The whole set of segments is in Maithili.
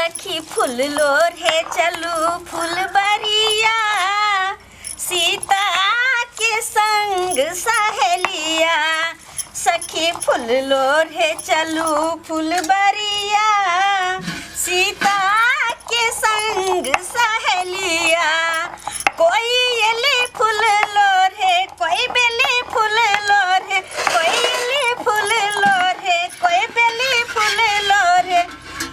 सखी फूल लोढ़े चलू फुलबरिया, सीता के संग सहेलिया। सखी फूल लोढ़े चलू फुलबरिया, सीता के संग सहेलिया। कोई एले फूल लोढ़े, कोई बेली फूल लोढ़े, कोई एले फूल लोढ़े, कोई बेली फूल लोढ़े,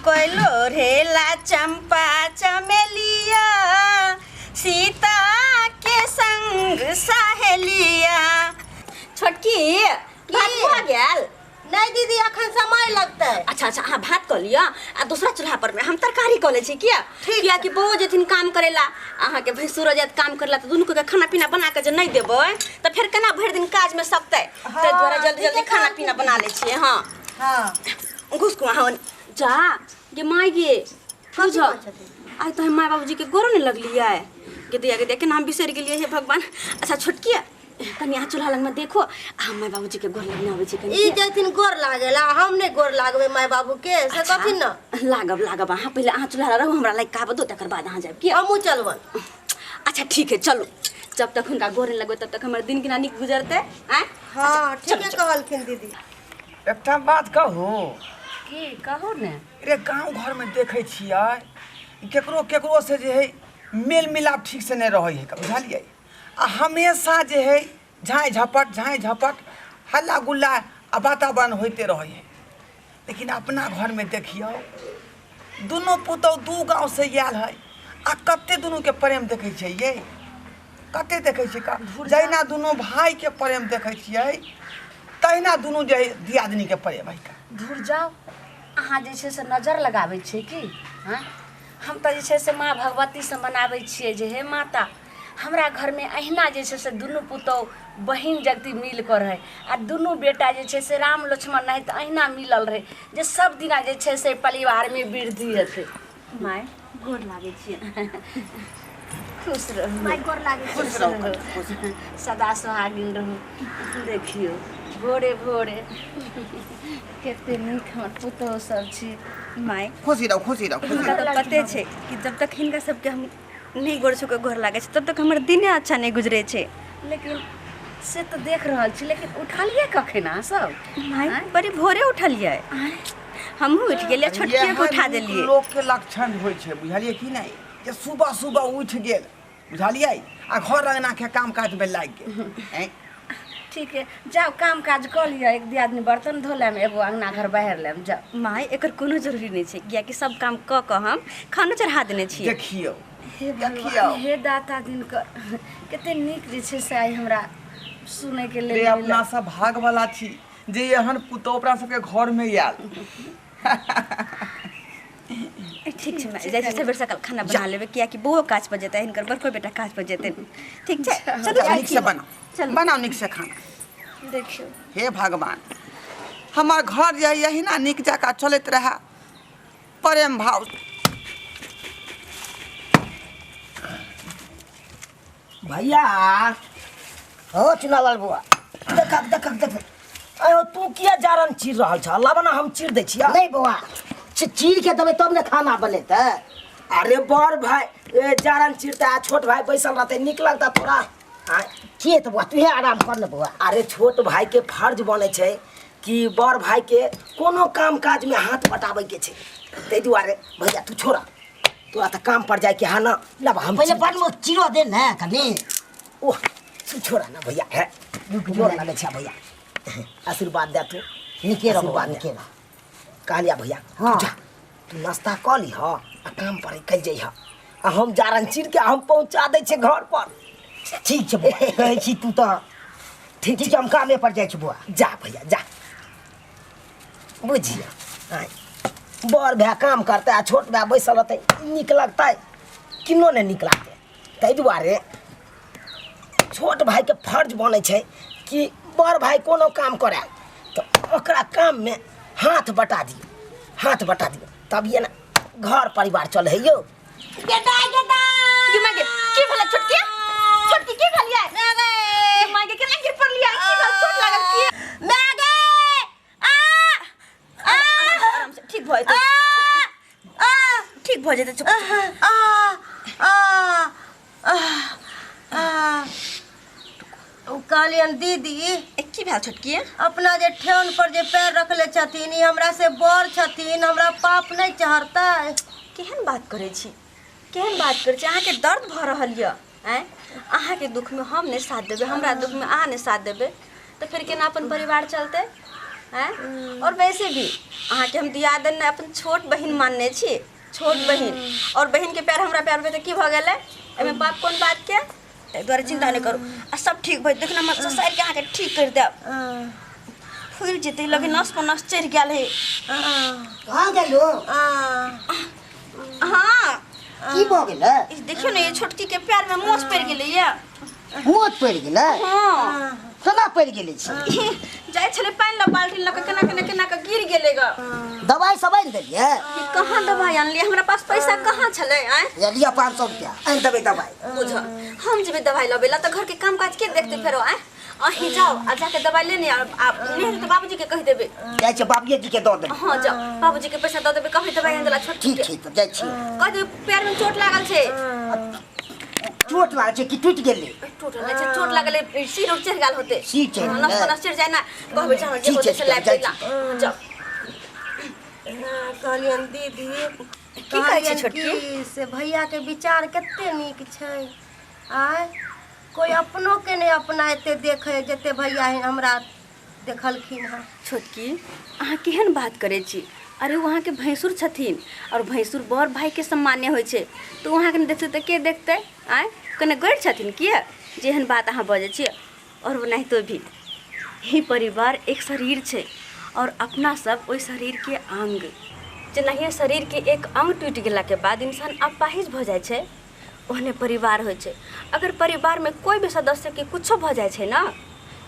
कोई लोढ़ेला चंपा चमेलिया, सीता के संग सहेलिया। छोटकी, भात भऽ गेल? नहीं दीदी, अखन समय लगतै। अच्छा अच्छा, अहाँ भात कऽ लिअ आ दोसरा चूल्हा पर में हम तरकारी कऽ लै छी। किया? ठीक। कियाकि बौओ जेथिन काम करेला, अहाँके भैंसुरो जायत काम करेला, तऽ दुनू के खाना पीना बना के जे नहि देबै तऽ फेर केना भरि दिन काजमे सकतै। ताहि दुआरे जल्दी जल्दी ठीके खाना कहलखिन पीना बना लै छियै। हँ। हाँ। घुसकू अहाँ जा गे माय गे। बुझ कहै छथिन? आइ तऽ हम माय बाबूजी के गोरो नहि लगलियै। गे दैया, गे दैया, केना हम बिसरि गेलियै, हे भगवान। अच्छा छोटकी, कनि अहाँ चूल्हा लगमे देखो आ हम माय बाबूजी के गोर लगने अबै छी कनि। ई जैथिन गोर लागेला, हम नहीं गोर लागबे माय बाबू के से। अच्छा, कथिन न? लागब लागब। अहाँ पहिले अहाँ चूल्हा लग रहू, हमरा लागि काबऽ दो, तकर बाद अहाँ जायब। किया? हमहूँ चलबन। अच्छा ठीक है, चलू। जब तक हुनका गोर नहि लगबै तब तक हमर दिन केना नीक गुजरतै आँय? हाँ, चलू, ठीके चलू। कहलखिन दीदी। एकटा बात कहू? की कहू ने। रे, गाँव घरमे देखै छियै केकरो केकरो से जे है मेल मिलाप ठीक से नहि रहै है, बुझलियै? आ हमेशा जे है झाँइ झपट झाँइ झपट, हल्ला गुल्ला आ वातावरण होइते रहै है। लेकिन अपना घरमे देखियौ, दुनू पुतहु दू गाँवसँ आयल है आ कते दुनूके प्रेम देखै छियै यै, कते देखै छियै। जहिना दुनू भाइके प्रेम देखै छियै तहिना दुनू जे है दियादनीके प्रेम है। धुर जाउ, अहाँ जे छै से नजर लगाबै छियै की? हँ, हम तऽ जे छै से माँ भगवतीसँ मनाबै छियै जे हे माता, हमरा घरमे अहिना जे छै से दुनू पुतहु बहिन जगती मिल कऽ रहै आ दुनू बेटा जे छै से राम लक्ष्मण नहि तऽ अहिना मिलल रहै, जे सब दिना जे छै से परिवारमे वृद्धि हेतै। माय, गोर लागै छियै। खुश रहू। माय, गोर लागै छी। खुश रहू कनि, खुश रहू। सदा सोहागिन रहू। देखियौ, भोरे भोरे कते नीक हमर पुतहु सब छी। माय, खुशी रहू, खुशी रहू, खुशी हुनका रहू। तऽ पते छै कि जब तक हिनका सबके हम नहि गोर छू कऽ गोर लागै छै तब तक हमर दिने अच्छा नहि गुजरै छै। लेकिन से तऽ देख रहल छी, लेकिन उठलियै कखन अहाँ सब? माय, बड़ी भोरे उठलियै। हमहूँ उठि गेलियै, छोटकियो के उठा इएह नीक देलियै। लोकके लक्षण होइ छै, बुझलियै कि नहि? जे सुबह सुबह उठि गेल, बुझलियै, आ घर अङ्गनाके काम काजमे लागि गेल ऐं। ठीक है, जाउ काम काज कऽ लिअ। एक दियादनी बर्तन धो लेम, एगो अङ्गना घर बाहर लेम, जाउ। माय, एकर कोनो जरूरी नहि छै, कियाकि सब काम कऽ कऽ हम खानो चढ़ा देने छियै। देखियौ। हे देखियौ। भगवान, हे दाता दिनकर, कते नीक जे छै से आइ हमरा सुनैके लेल रे, अपना मिलल। सब भागवला छी जे एहन पुतहु अपना सबके घरमे आयल। ठीक छै माय, जाइ छी सबेर सकाल खाना बना लेबै, कियाकि बौओ काज पर जेतै, हिनकर बड़को बेटा काज पर जेतै। ठीक छै, चलू। जा, नीक से बनाउ। चलू। बनाउ नीक से खाना। देखियौ। हे भगवान, हमर घर जे है एहिना नीक जकाँ चलैत रहए प्रेम भाव। भैया। हो चुनावल बुआ। देखक देखक देख, अयो तू किया जारन चीर रहल छ? लाबना, हम चीर दै छियै। नहीं बौआ, चीर के देबै तब ने खाना बनेतै। अरे बड़ भाई ए, जारन चीरता आ छोट भाई बैसल रहतै, नीक लगता तोरा? आँय? के तऽ बौआ, तूहे आराम कर ने बौआ। अरे छोट भाई के फर्ज बनै छै कि बड़ भाई के कोनो काम काज में हाथ बटाबै के छै। ताहि दुआरे भैया, तू छोड़ा, तोरा तऽ काम पर जाय के हा ना। लब, हम पहिले चीर बड मोट चीरो दे ने कनी। ओह, तू छोड़ा ना भैया, है गोर लगै छै भैया, आशीर्वाद दे तू। नीके रह बौआ। आशीर्वाद दे। नीके रह। कहलिया भैया। हाँ। तू जा, तू नाश्ता कऽ लीह आ काम पर निकलि जइह आ हम जारन चीर के हम पहुंचा दै छियै घर पर। ठीक छै बौआ, कहै छी तू तऽ ठीक। ठीक छै, हम कामे पर जाइ छी बौआ। जा भैया जा। बुझिया आँय, बड़ भाय काम करतै आ छोट भाय बैसल रहतै, नीक लगतै? किनो नहि नीक लागतै। ताहि दुआरे छोट भाइके फर्ज बनै छै कि बड़ भाइ कोनो काम करय तऽ ओकरा काममे हाथ बटा दियौ, हाथ बटा दियौ, तभिए ने घर परिवार चलै है यौ। गेदा गेदा। गे माय गे, की भेलै छोटकी? छोटकी, की भेलियै? गे माय गे, केना गिर पड़लियै? की भेल? चोट लागल की? माय गे, आ आ। आराम से, ठीक भऽ जेतै। आ। ठीक। भऽ जेतै। आ आ आ कहलियन दीदी की भेल छोटकी? अपना जे ठेहुन पर जे पैर रखले छथिन ई हमरा से बड़ छथिन, हमरा पाप नहीं चढ़तै। केहन बात करै छी, केहन बात करै छी? अहाँके दर्द भऽ रहल यऽ आँय, अहाँके दुखमे हम नहि साथ देबै, हमरा दुखमे अहाँ नहि साथ देबै तऽ फेर केना अपन परिवार चलतै आँय? और वैसे भी अहाँके हम दियादन नहि अपन छोट बहिन मानने छी, छोट बहिन, और बहिनके प्यार हमरा प्यार भेल तऽ की भऽ गेलै? एहिमे पाप कोन बातके? ताहि दुआरे चिन्ता नहि करू आ सब ठीक भऽ जेतै। देखना हम ससारिके अहाँके ठीक करि देब, फुलि जेतै, लगे नस पर नस चढ़ि गेल है। कहाँ गेलो? हाँ की भऽ गेलै? देखियौ ने, ये छोटकी के पैर में मोच पड़ि गेलैया। मोच पड़ि गेलै? हाँ। केना पड़ि गेलै छै? जाइ छलै पानि लऽ बाल्टी लऽ कऽ, केना केना केना कऽ गिर गेलै ग। दवाइ सब आनि देलियै? कहाँ दवाइ आनलियै, हमरा पास पैसा कहाँ छलै? आँय लिअ 500 रुपया, आनि देबै दवाइ। बुझ हम जेबै दवाइ लबै ला तऽ घरके काम काज के देखतै फेरो? आँय अहीं जाओ आ जाके दवाइ लेने आउ, आ नहि तऽ बाबूजी के कहि देबै। जाइ छियै बाबूजी के दऽ देबै। हाँ जाओ बाबूजी के पैसा दऽ देबै, कहबै दवाइ आनि देला छोटकी। ठीक छै तऽ जाइ छियै। कहि देबै पैर में चोट लागल छै। चोट लागल छै कि टूटि गेलै? टूटल छै, चोट लागल सिर उर चढ़ि गेल होतै। सिर चढ़ि नस नस चढ़ि जाय ना, कहबै जाओ जे होतै से लाबि दै ला। जाओ। कहलियन दीदी की कहै छै छोटकी? से भैया के विचार कते नीक छै आँय, कोई अपनो के नहीं अपना एते देखे जते भैया हमरा देखलखिन हँ। छोटकी अहाँ केहन बात करै छी? अरे ओ अहाँके भैंसुर छथिन और भैंसुर बड़ भाईके सम्मान्य होइ छै, तऽ ओ अहाँके नहि देखतै तऽ के देखतै? आँय कने गैर छथिन किए जेहन बात अहाँ बजै छियै? और ओनाहितो भी ही परिवार एक शरीर छै और अपना सब ओहि शरीरके अंग। जेनाहिए शरीरके एक अंग टूटि गेलाके बाद इंसान अपाहिज भऽ जाइ छै, ओहने परिवार होइ छै। अगर परिवारमे कोइ भी सदस्यके कुछो भऽ जाइ छै ने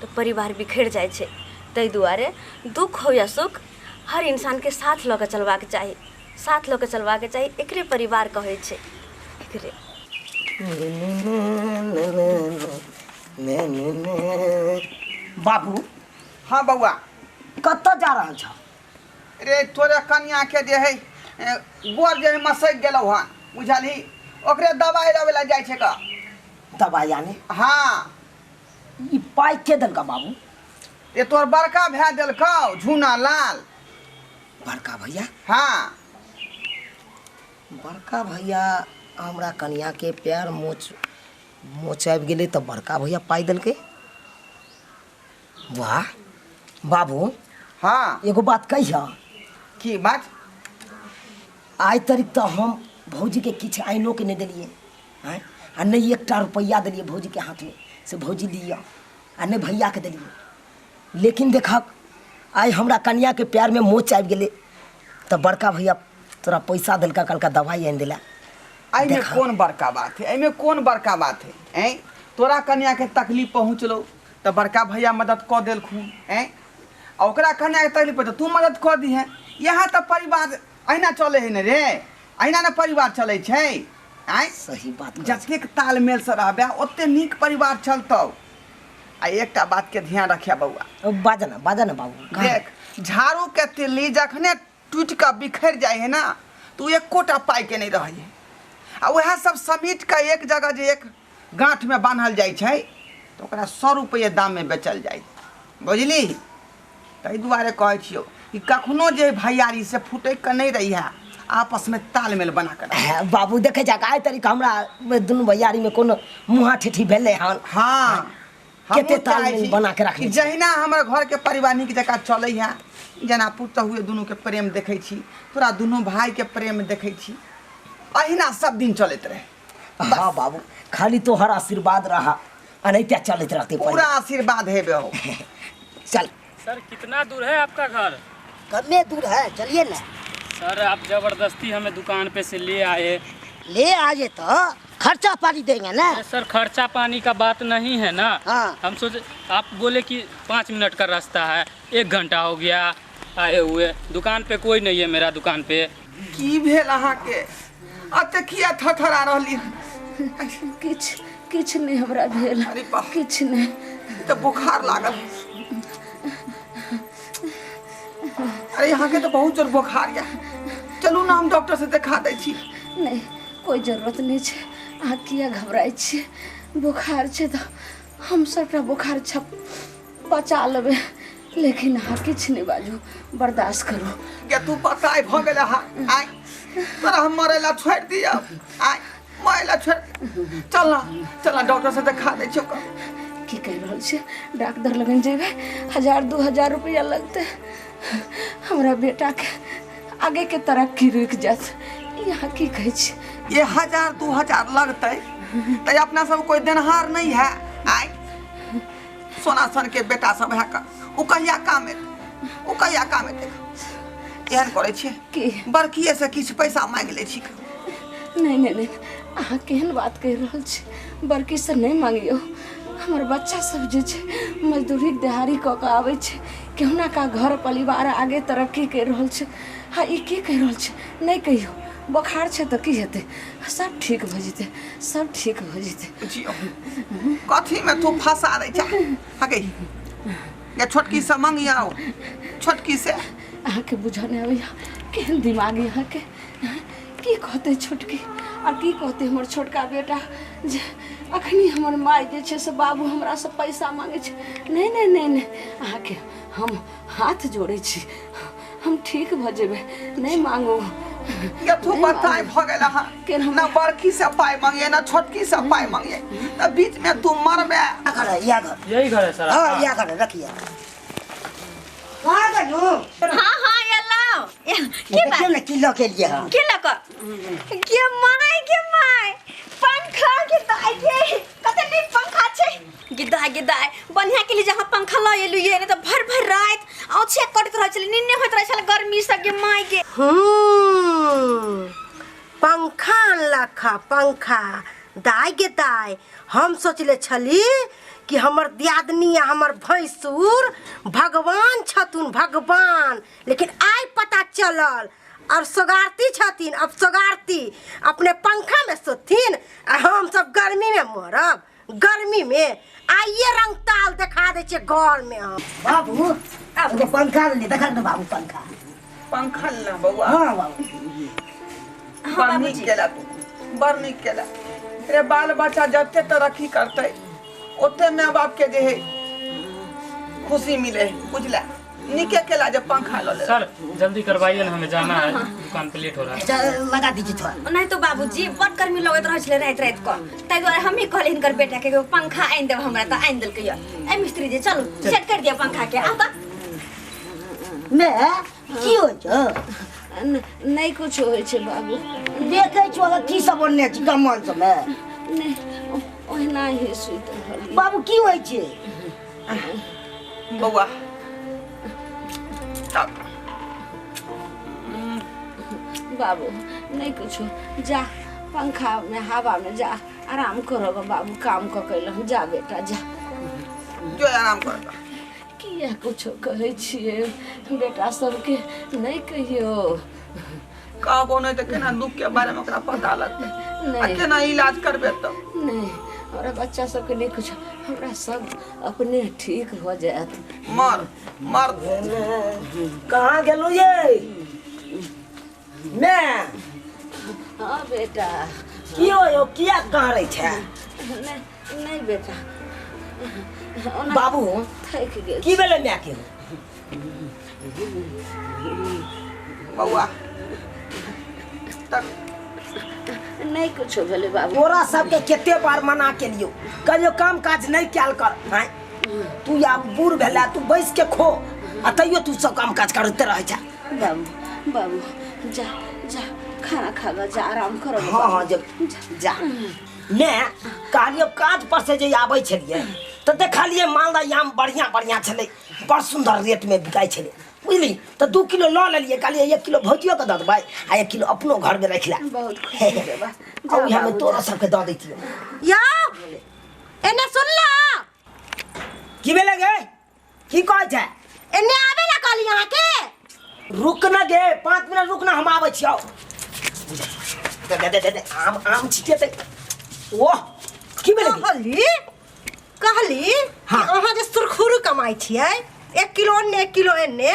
तऽ परिवार बिखरि जाइ छै। ताहि दुआरे दुख हो या सुख हर इंसानके साथ लऽ कऽ चलबाक चाही, साथ लऽ कऽ चलबाक चाही, एकरे परिवार कहै छै, एकरे। बाबू। हाँ बउआ। कतऽ जा रहल छह? रे तोरे कनिया के जे है गोर जे है मसकि गेलौ हन, बुझलही, ओकरे दवाइ लबै लए जाइ छै क। दवाइ आने? हाँ। ई पाइ के देलका बाबू? ये तोर बड़का भाय देलकौ झूना लाल। बड़का भैया? हाँ। बड़का भैया हमरा कनिया के पैर मोच मोच आबि गेलै तऽ बड़का भैया पाइ देलकै। वाह बाबू। हाँ। एगो बात कहिया? की बात? आइ तारीख तऽ हम भौजीके किछु आइनो के नहि देलियै आँय, आ नहि एकटा रुपैआ देलियै भौजीके हाथमे से भौजी लिअ, आ नहि भैयाके देलियै। लेकिन देखक आइ हमरा कनियाके पैरमे मोच आबि गेलै तऽ बड़का भैया तोरा पैसा देलका, कहलका दवाइ आनि देला। एहिमे कोन बड़का बात है? एहिमे कोन बड़का बात है? ऐं तोरा कनियाके तकलीफ पहुँचलो तऽ बड़का भैया मदद कऽ देलखुन, ऐं आ ओकरा कनियाके तकलीफ पहुँचल तू मदद कऽ दिहे। इएह तऽ परिवार अहिना चलै है ने रे, अहिना ने परिवार चलै छै। आँय सही बात। जतेक तालमेलसँ रहबै ओते नीक परिवार चलतौ। आ एकटा बातके ध्यान रखिया बउआ। बाजा ना, बाजा ना बाबू। देख झाड़ू के तिल्ली जखने टूटि कऽ बिखरि जाइ है ना तऽ ओ एकोटा पाइके नहि रहै है, आ वएह सब समेट कऽ एक जगह जे एक गाँठमे बान्हल जाइ छै तऽ ओकरा 100 रुपैए दाममे बेचल जाइ, बुझली? ताहि दुआरे कहै छियौ कि कखनो जे भैयारी से फुटकि कऽ नहि रही है, आपसमे तालमेल बना कऽ। बाबू देखै छह आइ तरीका हमरा दुनू भैयारीमे कोनो मुँहा ठेठी भेलै हन? हाँ। कते तालमेल बना के रखने। जहिना हमर घरके परिवार नीक जकाँ चलै है, जेना पुतहुए दुनूके प्रेम देखै छी, तोरा दुनू भाईके प्रेम देखै छी, अहिना सब दिन चलैत रहे। हाँ बाबू, खाली तोहर आशीर्वाद रहा अनैते चलैत रहते। पूरा आशीर्वाद हेबे हो। चल। सर कितना दूर है आपका घर? कमे दूर है, चलिए ना। सर आप जबरदस्ती हमें दुकान पे से ले आए। ले आए तो खर्चा पानी देंगे ना। सर खर्चा पानी का बात नहीं है ना। हाँ। हम सोचे आप बोले कि 5 मिनट का रास्ता है, 1 घंटा हो गया आए हुए, दुकान पे कोई नहीं है मेरा दुकान पे। की भेल अहाँके? अते किया थरथरा रहली? किछ किछ नहीं हमरा भेल। किछ नहीं। तो बुखार लागल। अरे यहाँ के तो बहुत जोर बुखार या। चलू ना हम डॉक्टर से देखा दै छी। नहि, कोइ जरूरत नहि छै, अहाँ किया घबराइ छियै? बोखार छै तऽ हम सबटा बोखार छप बचा लेबै, लेकिन अहाँ किछु नहि बाजू, बर्दाश्त करू। गे तू बताय भऽ गेल हा, आय तोरा हम मरै ला छोड़ि दियौ, आय मरै ला छोड़ि, चल ना चल ना डॉक्टर से देखा दै छियौ। की कहि रहल छियै? डाक्टर लगन जेबै 1000-2000 रुपैआ लगतै, हमरा बेटाके आगेके तरक्की रुकि जायत। ई अहाँ की कहै छियै? ये 1000-2000 लगतै तऽ अपना सब कोई देनहार नहीं है। आय सोना सन के बेटा सब है का, ओ कहिया काम एतै, ओ कहिया काम एतै? एहन करै छियै की बड़किए से किछु पैसा मांगि लै छी। नहि नहि नहि, अहाँ केहन बात कहि रहल छी? बड़कीसँ नहि मांगियौ, हमर बच्चा सब जे छै मजदूरी दिहाड़ी कऽ कऽ आबै छै, केहुना का घर परिवार आगे तरक्की करि रहल छै। हाँ ई की कहि रहल छै? नहि कहियौ, बोखार छै तऽ की हेतै, सब ठीक भऽ जेतै, सब ठीक भऽ जेतै। बुझियौ कथी में तू फंसा दै छै। हगे ये छोटकी से मंगियाओ, छोटकी से। अहाँके बुझऽ नहि अबैया केहन दिमाग अहाँके, की कहतै छोटकी आओर की कहतै हमर छोटका बेटा जे अखनी हमर माय जे छै से बाबू हमरासँ पैसा मांगै छै। नहि नहि नहि नहि, अहाँके हम हाथ जोड़ै छी, हम ठीक भऽ जेबै, नहि मांगू। ये तू बताय भऽ गेल अहाँ ना बड़की से पाइ मांगिए ना छोटकी से पाइ मांगिए, तऽ बीच में तू मरबे। घर है, या घर, यही घर है सर। हाँ या घर है, रखिए। कहाँ गलू? हाँ हाँ एलौ। की बात? देखियौ ने की लऽ के एलियै हँ। की लऽ कऽ? गे my, गे my, पंखा के दाय गे, कते नीक पंखा छै। गे दाय, गे दाय, बढ़िया के लिए जहाँ पंखा लऽ एलु ये, नहि तऽ भरि भरि राति औछे करैत रहै छलै, नींद नहि होइत रहै छलै गर्मी सँ। गे my गे। पंखा अनलक हँ पंखा। दाय गे दाय, हम सोचले छली कि हमर दियादनी आ हमर भैंसुर भगवान छथुन भगवान, लेकिन आइ पता चलल अब सोगारती छथिन, अब सोगारती अपने पंखा में सोथिन आ हम सब गर्मी में मरब। गर्मी में आइए रंग ताल देखा दै छियै घर में हम। बाबू एगो पंखा लेली, देखा ने बाबू पंखा। पंखा लेना बौआ। हाँ बाबू। बड़ नीक केला तू, बड़ नीक केला। रे बाल बच्चा जते तरक्की करतै ओते माय बाप के जे है खुशी मिले है, बुझला? नीके केला जे पंखा लऽ ले। सर जल्दी करवाइए ना, हमें जाना है, दुकान पे लेट हो रहा है। लगा दीजिए थोड़ा। नहीं तो बाबूजी बड़ गर्मी लगैत रहै छलै राति राति कऽ, ताहि दुआरे हमही कहलियै हिनकर बेटा के पंखा आनि देब हमरा, तऽ आनि देलकै। ए मिस्त्री जी चलू सेट कर दिअ पंखा के। आउ तऽ। मैं की होइ छौ? नहि कुछो होइ छै बाबू। देखै छौ अगर की सब ओढ़ने छी कम्बल सबमे? नहि, ओहिना ही सुति रहलियै। बाबू की होइ छै? बौआ बाबू नहि कुछो, जा पंखा में हवा में जा आराम करब बाबू, काम कऽ के एलहुँ, जा बेटा जा। जो आराम कर। किया कुछो कहै छियै बेटा सबके? नहि कहियौ। कहबो नहि तऽ केना दुख के बारे में ओकरा पता लगतै आ केना इलाज करबै तऽ? नहि, हमरा बच्चा सबके नहि कुछो, हमरा सब अपने ठीक भऽ जायत। मर मर। कहाँ गेलहुँ ये? मैं हाँ बेटा। की हो किया कहरै छै? नहीं नहीं बेटा। बाबू थकि गेल। की भेलै माय के? बौआ तक नहीं कुछो भेलै बाबू। तोरा सबके कते बार मना केलियौ, कहियो काम काज नहीं कयल कर। आँय तू आब बूढ़ भेला, तू बैस के खो आ तैयो तू सब काम काज करते रहै छै। बाबू बाबू जा जा खाना खागा, जा आराम करो। हाँ हाँ जब जा। ने कहलियो काज पर से जे आबै छलियै तऽ देखलियै मालदह आम बढ़िया बढ़िया छलै, बड़ सुंदर रेट में बिकाइ छलै, बुझली? तऽ 2 किलो लऽ लेलियै, कहलियै 1 किलो भौजियो के दऽ देबै आ 1 किलो अपनो घर में राखि ले। बहुत खुशी भेलै। आ उएह में तोरा सबके दऽ दैतियौ। यौ एने सुनला? की भेलै गे? की कहै छै? एने आबे ला कहली अहाँके। रुक न गे, 5 मिनट रुक न, हम आबै छियौ। दे दे दे दे, आम आम छिटेतै। ओह की भेलै? कहली कहली हाँ। अहाँ जे सुरखुरु कमाइ छियै, 1 किलो एन्ने 1 किलो एन्ने,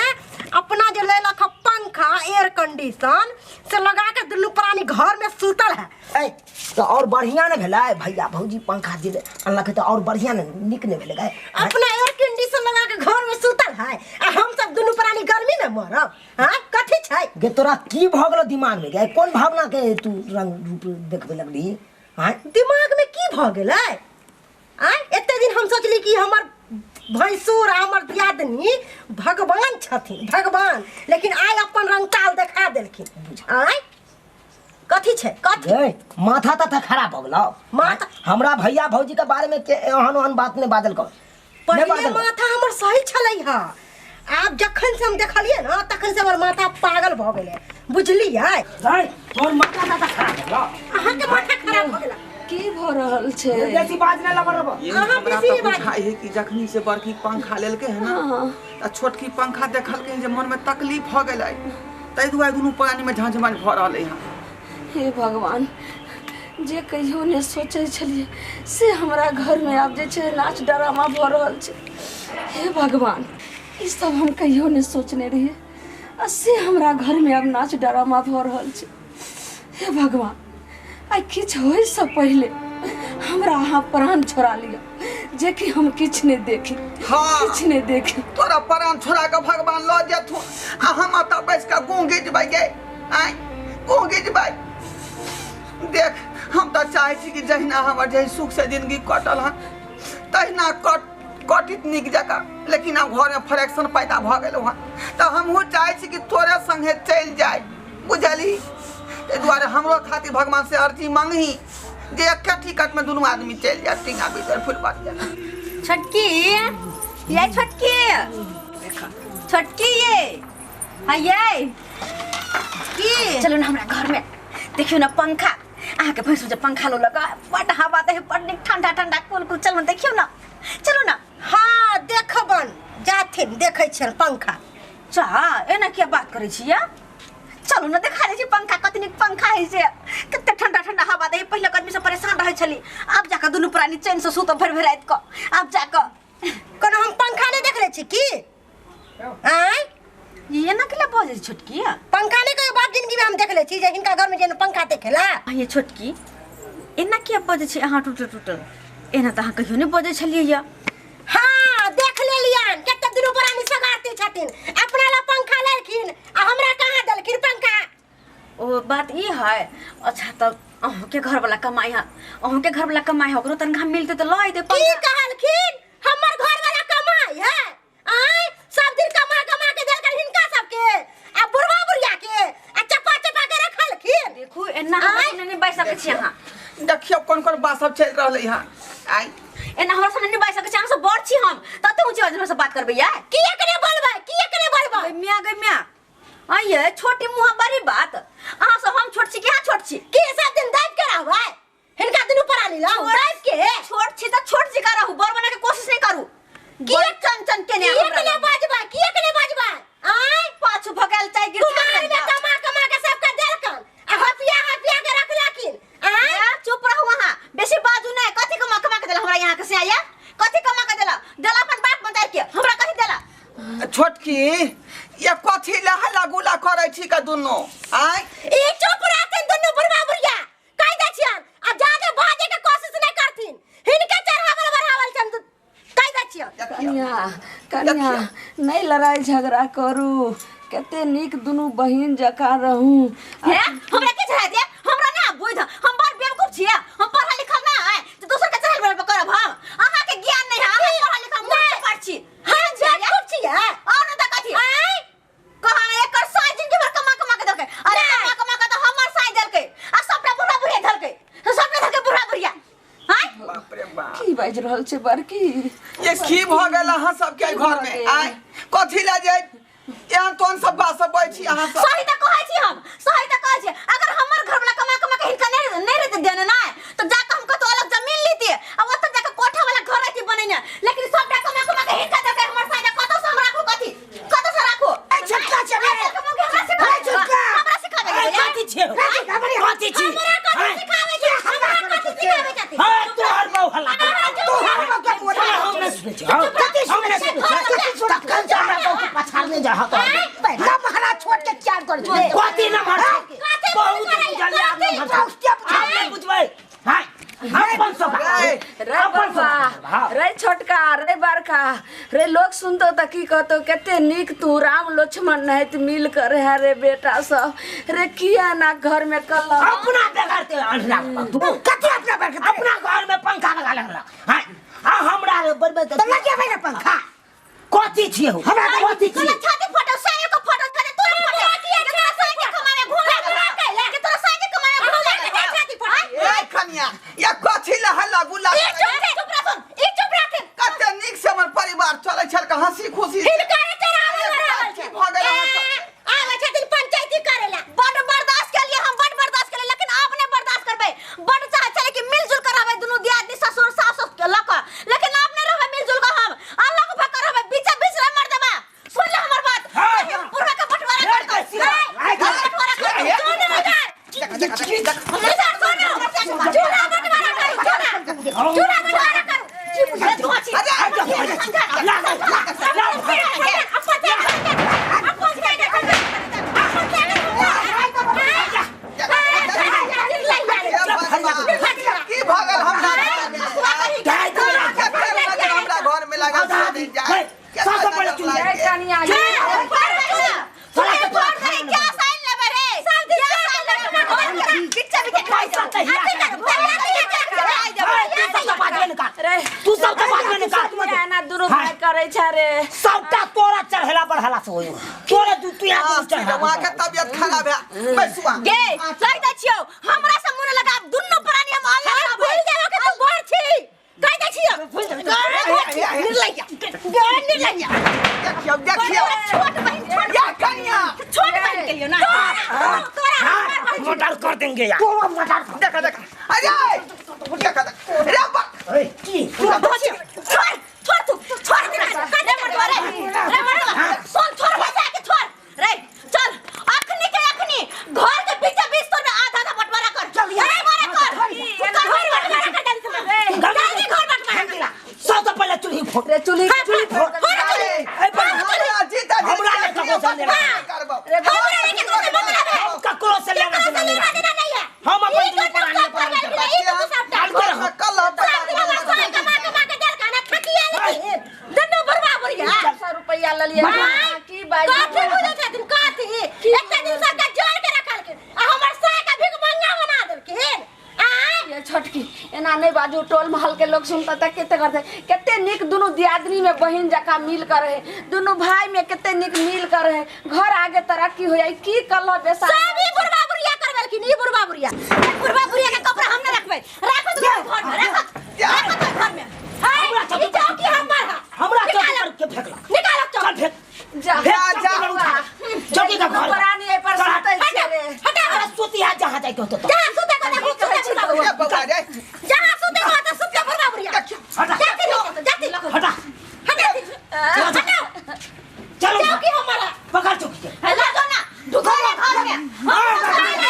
अपना जे लेलक हँ पंखा पंखा एयर कंडीशन से लगा के दुनू प्राणी घर में सुतल है। ए तो और बढ़िया ने भेलै भैया भौजी पंखा जे अनलक तऽ और बढ़िया ने नीक ने भेलै। अपना एयर कंडीशन लगा के घर में सुतल है आ हम सब दुनू प्राणी गर्मी में मरब। हां कथी छै गे तोरा की भऽ गेलो दिमाग में गे? कोन भावना के तू रंग रूप देखबे लगली? हां दिमाग में की भऽ गेलै? आय एते दिन हम सोचली कि हमर भैंसुर आ हमर दियादनी भगवान छथिन भगवान, लेकिन आइ अपन रंग ताल देखा देलखिन। आय कथी छै कथी? गे माथा ताथा खराब भऽ गेलौ? माथा हमरा भैया भौजी के बारे में के एहन ओहन बात नहि बाजल कर। पहिले माथा हमर सही छलै हा, आब जखन से हम देखलियै ना तखन से हमर माथा पागल भऽ गेलै, बुझलियै? तोहर माथा ताथा खराब भऽ गेलौ? अहाँके माथा खराब भऽ गेलै। की भऽ रहल छै? बेसी बाज नहि लबर रब। ये अहाँ हमरा बेसी तऽ बाज- बुझाइ है कि जखनी से बड़की पंखा लेलकै है ना आ छोटकी पंखा देखलकै जे मन में तकलीफ भऽ गेलै, ताहि दुआरे दुनू प्राणी में झाँझ भऽ रहलै हँ। हे भगवान, जे कहियो नहि सोचै छलियै से हमरा घरमे आब जे छै नाच ड्रामा भऽ रहल छै। हे भगवान, ई सब हम कहियो नहि सोचने रहियै आ से हमरा घरमे आब नाच ड्रामा भऽ रहल छै। हे भगवान, आइ किछु होइसँ पहिले हमरा अहाँ प्राण छोड़ा लिअ, जेकि हम किछु नहि देखी। हाँ। किछु नहि देखी। तोरा प्राण छोड़ा कऽ भगवान लऽ जेथुन आ हम एतऽ बैस कऽ गुँ घिचबै गे, आँय गुँ घिचबै। देख हम तऽ चाहै छी कि जहिना हमर जे सुख से जिंदगी कटल हन तहिना कटित नीक जकाँ, लेकिन आब घरमे फ्रैक्शन पैदा भऽ गेल हन तऽ हमहूँ चाहै छी कि तोरे संगे चलि जाय, बुझलही? ताहि दुआरे हमरो खातिर भगवान से अर्जी मांगही जे एके टिकट में दुनू आदमी चलि जाय टींगा भीतर फुलबारिया। छोटकी ये छोटकी छोटकी ये हाँ ये की चलो ना हमरा घर में देखियो ना पंखा, अहाँ के भैंसुर जे पंखा लो लगा बड हवा दे, बड नीक ठंडा ठंडा कुल कुल। चलो देखियो ना, चलो ना। हाँ देखबन जाथिन देखै छियन पंखा। चा एना किया बात करै छियै? चलू ना देखा दै छी पंखा, कते नीक पंखा है से, कते ठंडा ठंडा हवा दे। पहिले गर्मी से परेशान रहै छली, आब जाके दुनू प्राणी चैन से सुतब भरि भरि राति कऽ। आब जाके कोनो हम पंखा नहि देखले छी की? आँय ये एना केला बजै छोटकी? पंखा नहि कहियो बाप जिंदगी में हम देखले छी जे हिनका घर में जे पंखा देखेला। ये छोटकी एना किया बजै छी अहाँ टूटल टूटल? एना तऽ अहाँ कहियो नहि बजै छलियै या। हाँ देख लेलियन कते दुनू प्राणी सगारती छथिन, अपना ला पंखा लेलखिन आ हमरा कहाँ देलखिन पंखा। ओ बात ई है। अच्छा तब अहूँके घरवाला कमाइ है, अहूँके घरवाला कमाइ है, ओकरो तनख्वाह मिलतै तऽ लऽ अयतै की पंखा। कहलखिन? हमर घरवाला कमाइ है? आँय सब दिन कमा कमा के देलखिन हिनका सबके आ बुढ़वा बुढ़िया के आ चपा चपा के रखलखिन। देखू एना हमरा संगे नहि बाजि सकै छी अहाँ। देखियौ कोन कोन बात सब चलि रहलै हँ। आइ एना हमरा संगे नहि बाजि सकै छी अहाँ, सब बड़ छी हम, तते ऊँची आवाज हमरा से बात करबै यार। किया के नहि बोलबै? किया के नहि बोलबै? गै म्या गै म्या, आइये छोटी मुँह बड़ी बात, अहाँ सब हम छोट छी कि अहाँ छोट छी? की सब दिन दाबि के रहबै हिनका दुनू प्राणी लग? दाबि के छोट छी तऽ छोट जी का रहू, बड़ बना के कोशिश नहीं करू। किया चन चन के किया के नहि बाजबै? किया के नहि बाजबै? आँय पाछू भगल चाहे गिर कुमार में कमा कमा के सबके देलकन आ हपिया हपिया के रखलखिन। आँय चुप रहू अहाँ, बेसी बाजू नहीं। कथी कमा कमा के देला हमरा यहाँ के से आया? कथी कमा के देला? देला अपन बाप मतार के, हमरा कथी देला? छोटकी ये कथी ले हल्ला गुल्ला करै छी का दुनू? आँय ई चुप रहथिन दुनू बुढ़वा बुढ़िया, कहि दै छियन आ जादे बाजे के कोशिश नहीं करथिन, हिनके चढ़ावल बढ़ावल छन, कहि दै छियन। कन्या कन्या नहीं लड़ाई झगड़ा करू, कते नीक दुनू बहिन जकाँ रहू। हे हमरा के चढ़ा दे? हमरा ना बुझ, हम बड़ बेवकूफ छियै, हम पढ़ल लिखल ना है तऽ दोसर के चढ़ायल बराबर करब हम। अहाँ के ज्ञान नहीं है, अहाँ पढ़ल लिखल मूर्ख पढ़ छी। हम बेवकूफ छियै और न तऽ कथी? आँय कहाँ एकर साई जिंदगी भर कमा कमा के देलकै। अरे कमा कमा के तऽ हमर साई देलकै आ सबटा बुढ़ा बुढ़िया धलकै, सबटा धलकै बुढ़ा बुढ़िया। आँय बाप रे बाप, की बाजि रहल छै बड़की? ये की भऽ गेल अहाँ सबके घर में? आँय कथी लए जे एहन तोहन सब बात सब बजै छी अहाँ सब? सही तऽ कहै छी हम, सही तऽ कहै छी। अगर हमर घरवाला कमा कमा के हिनका नहीं रहते देने ना, तो जाके हम कतौ अलग जमीन लीती आ ओतऽ जाके कोठा वाला घर रहती बनेने, लेकिन सबटा कमा कमा के हिनका देलकै हमर साई, कतौ से हम राखू कथी? कतौ से राखू? ए छोटका छै रे। हमरा सिखाबै ए छोटका। हमरा सिखाबै ए कथी छै? कथी छी? हमरा कथी सिखाबै छै? हमरा कथी सिखाबै छथिन? हाँ तोहर बहु हल्ला तोहर बहु के बोला हम नहीं सुनै छी। कथी सुनै छी? कथी सुनै? तखन से हमरा बहु के पछाड़ने जा हत। ना महाराज छोट के चार करै छै कथी नमहर छै? कथी बहुत करै? बुझल ये, आब कथी? नमहर छै। आब नहि बुझबै हाय अपन सब रे अपन बबा सब रे छोटका रे बड़का रे लोग सुनतो त की कहतो कते नीक तू राम लक्ष्मण नहित मिल कर है रे बेटा सब रे किया ना घर में कलह अपना बेगर ते अंधरा तू कथी अपना बेगर अपना घर में पंखा लगा लगला हाय आ हमरा रे बड़बे त लगेबै ने पंखा कथी छियै हो हमरा कथी छियै छाती फटो साया के फटो छाती तोरा फटो किया तोरा साया के कमावे घूम लागल के तोरा साया के कमावे घूम लागल छाती फटो ए कनिया या कथी ला हल्ला गुल्ला ई चुप रे चुप रह सुन ई चुप रह कते नीक से हमर परिवार चलै छल के हंसी खुशी से। हिलकारे चढ़ावे बराबर की भऽ गेल अहाँ सबके? आवे छथिन पंचायती करेला बड बर्दाश्त के लिए हम बड बर्दाश्त के लिए लेकिन आप नहीं बर्दाश्त करबै बड चाहे छले कि मिलजुल कर रहबै दुनू दियादनी ससुर सास के लक लेकिन आप नहीं रहबै मिलजुल कर हम अलग भऽ कर रहबै बीच बीच रे मर देबा सुन ले हमर बात बुढ़वा के बंटवारा कर दो बंटवारा कर दो सुन इधर इधर सुन चूल्हा बंटवारा करू चूल्हा चूल्हा बंटवारा करू रे तू अच्छी की भऽ गेल हमरा घर में? कते नजर हमरा घर में लागल से दिन जाय। सबसे पहिले चुल्हा। रे कनिया तू सब तऽ बाजबे ने कर रे तू सब तऽ बाजबे ने कर किया ना दुनू भाई करै छै रे सबटा तोरा चढ़ेला बढ़ेला से होयो तोरा दू तू यहाँ हाँ, चढ़ेला माँ के तबियत खराब है बैसुआ गे कहि दै छियौ हमरा से मुन लगा दुनू प्राणी हम अलग भूल जेबो के तू बड़ छी कहि दै छियौ निर्लज्ज गे निर्लज्ज देखियौ देखियौ छोट बहिन छोट या कनिया छोट बहिन के लियो ना तोरा हाँ, मर्डर कर देंगे यार तोरा मर्डर देखा देखा अरे देखा देखा रे बा ए, की छोड़ छोड़ तू छोड़ दे रे मरवा रे रे मरवा सुन छोड़ बचा के छोड़ रे चल अखनी के अखनी घर के बीच बीच तोर में आधा आधा बंटवारा कर चल अरे मारा कर तू कर घर बंटवारा कर जल्दी से जल्दी घर बंटवारा कर सबसे पहिले चूल्ही फोड़ रे चुल्ही चूल्ही फोड़ फोड़ चुल्ही। ए, पर हमरा जीता जी हमरा ने ककरो से लेना करबो रे हमरा नहीं केकरो से मतलब है हम ककरो से लेना केकरो देना से नहीं लेना देना नहीं है हम अपन ई दुनू तो प्राणी सब कर प्राणी गेलखिन, ई तो सबटा डाल कर हम। कल हम सब दिन हमर साय कमा कमा के देल खाना थकिए लेकिन दुनू बुढ़वा बुढ़िया 100 रुपया ललिए की बाजू काथी बुझै छथिन काथी एकटा दिन सबके जोड़ के रखलखिन आ हमर साय के भीख मंगा बना देलखिन आय ये छोटकी एना नहीं बाजू टोल महल के लोग सुनता त कते करते कते नीक दुनू दियादनी में बहिन जका मिल कर रहे दुनू भाई में कते नीक मिल कर रहे घर आगे तरक्की हो जाई की कलह बेसा सब ई बुढ़वा बुढ़िया करबेलखिन ई बुढ़वा बुढ़िया ई बुढ़वा बुढ़िया के कपड़ा हम न रखबै राखत घर में राखत राखत घर में हाय ई चौकी हमर है हमरा चौकी निकालो पर के फेंकला निकालो चल चौकी फेंक जा फेंक जा, चौकी पर उठा चौकी का घर प्राणी एहि पर सुतै छै रे हटा अरे सुती है जहाँ जाके होतो तो जहाँ सुते को देखो सुते बुढ़वा बुढ़िया ए बौआ रे जहाँ सुते को तो सुते बुढ़वा बुढ़िया हटा जाती जाती हटा हटा हटा चलो चौकी हमर है पकड़ चौकी के हला दो ना ढुका ले घर में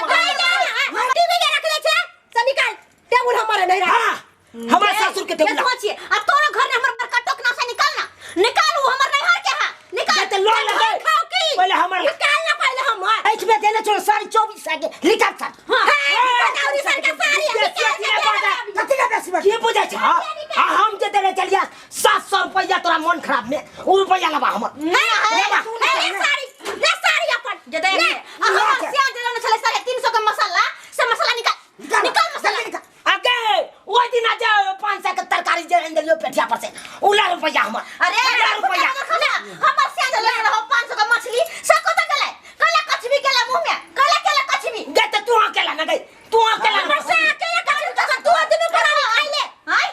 हम टीवी के रख ले छे से निकाल टेबुल हमारे नहीं रख हाँ हमारे ससुर के टेबुल सोचिए अब तोरो घर में हमर बड़का टोकना से निकाल ना निकाल उ हमर नैहर के है निकाल ते लो ले खाओ की पहले हमर निकाल ना पहले हमर एच में देने चलो सारी 24 आगे निकाल सर हां बताउरी सर के सारी निकाल कथी ना बेसी की बुझै छ आ हम जे देने चलिया 700 रुपैया तोरा मन खराब में उ रुपैया लबा हमर नहीं है ले साड़ी ले साड़ी अपन जे दे आ हमर सियान जे देने छले 350 के मसाला से मसाला निकाल निकाल मसाला निकाल आगे ओइ दिन आ जाओ 500 के तरकारी जे आनि देलियो पेठिया पर से उ ला रुपैया हमर अरे ला रुपैया हमर सियान जे लेने रहो 500 के मछली से कत गेलै कला कछबी गेलै मुंह में कला केला कछबी गे त तू अकेला न गई तू अकेला हमर से अकेला कछबी तखन तू दुनू प्राणी खाइ ले हाय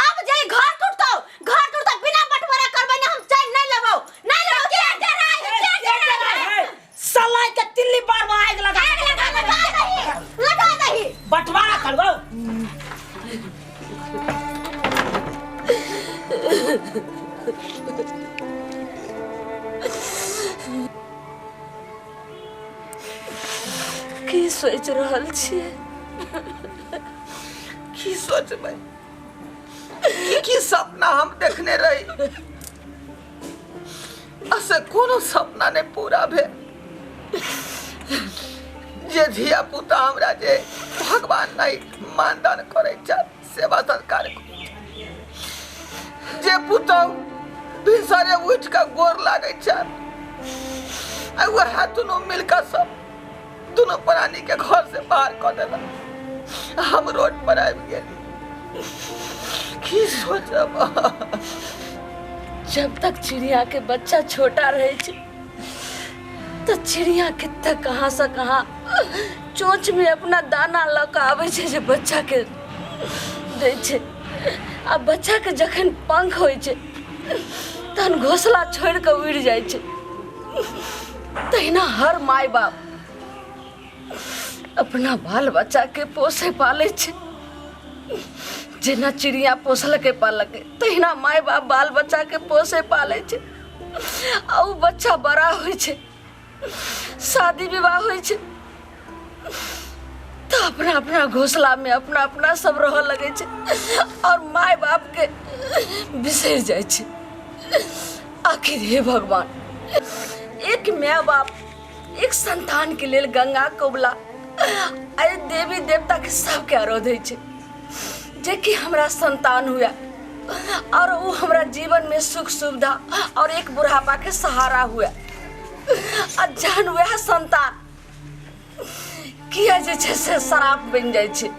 अब जे घर टूटतौ घर टूटतौ बिना बंटवारा करबै ने हम चैन नहीं लेबौ नहीं लेबौ के डराइ के डराइ सलाई के तिल्ली बार में आग लगा आग लगा लगा दही लगा दही बंटवारा करबो की सोचि रहल छियै की सोचबै की की सपना हम देखने रही आ से कोनो सपना नहि पूरा भेल। जे धिया पुता हमरा जे भगवान नहीं मानदान करै छथि, सेवा सत्कार करै छथि, जे पुतहु भिनसरे उठि कऽ गोर लागै छथि, आ वएह दुनू मिल कऽ सब दुनू प्राणी के घर से बाहर कऽ देलक। हम रोड पर आबि गेली। की सोचब? जब तक चिड़िया के बच्चा छोटा रहे छै तो चिड़िया कितना कहाँ से कहाँ चोंच में अपना दाना लऽ कऽ आबै छै जे बच्चा के दै छै। आ बच्चा के जखन पंख होइ छै तहन घोंसला छोड़ि कऽ उड़ि जाइ छै। तहिना हर माय बाप अपना बाल बच्चा के पोसै पालै छै। जेना चिड़िया पोसलकै पालकै तहिना माय बाप बाल बच्चा के पोसै पालै छै। आ ओ बच्चा बड़ा होइ छै, शादी विवाह होइ छै तऽ अपना अपना घोंसला में अपना अपना सब रहऽ लगै छै और माय बाप के बिसरि जाइ छै। आखिर हे भगवान, एक माय बाप एक संतान के लेल गंगा कबुला अरे देवी देवता के सबके आराधै छै जे कि हमरा संतान हुए और वो हमरा जीवन में सुख सुविधा और एक बुढ़ापा के सहारा हुए। आ जहन वएह संतान किया जे छै से शराब बनि जाइ छै,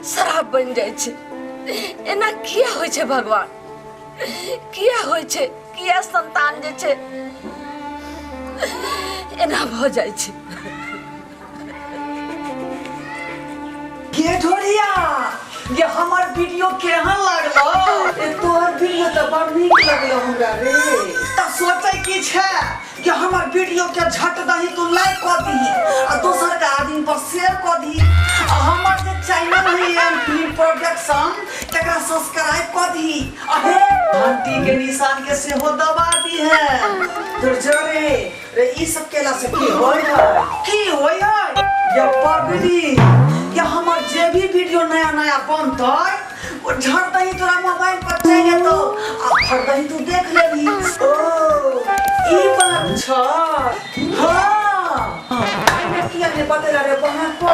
शराब बनि जाइ छै। एना किया होइ छै भगवान? किया होइ छै? किया संतान जे छै एना भऽ जाइ छै? गे ढोरिया, ये हमर वीडियो केहन लागलो? ए तोहर वीडियो तऽ बड़ नीक लगलो हमरा रे। तऽ सोचै की छै कि हमर वीडियो के झट दही तू लाइक कऽ दही आ दोसर के आदमी पर शेयर कऽ दही, आ हमर जे चैनल है एम फिल्म प्रोडक्शन तकरा सब्सक्राइब कऽ दही, आ हे घंटी के निशान के सेहो दबा दी है। तोर जरे रे ई सब केला से की होय है? की होय है? या पगली, या हमर जे भी वीडियो नया नया बनतै ओ झट दही तोरा मोबाइल पर चलि जेतौ आ फट दही तू देख लेबही। ओ ई बात छ। हाँ किया ने बतेला रे बहन को?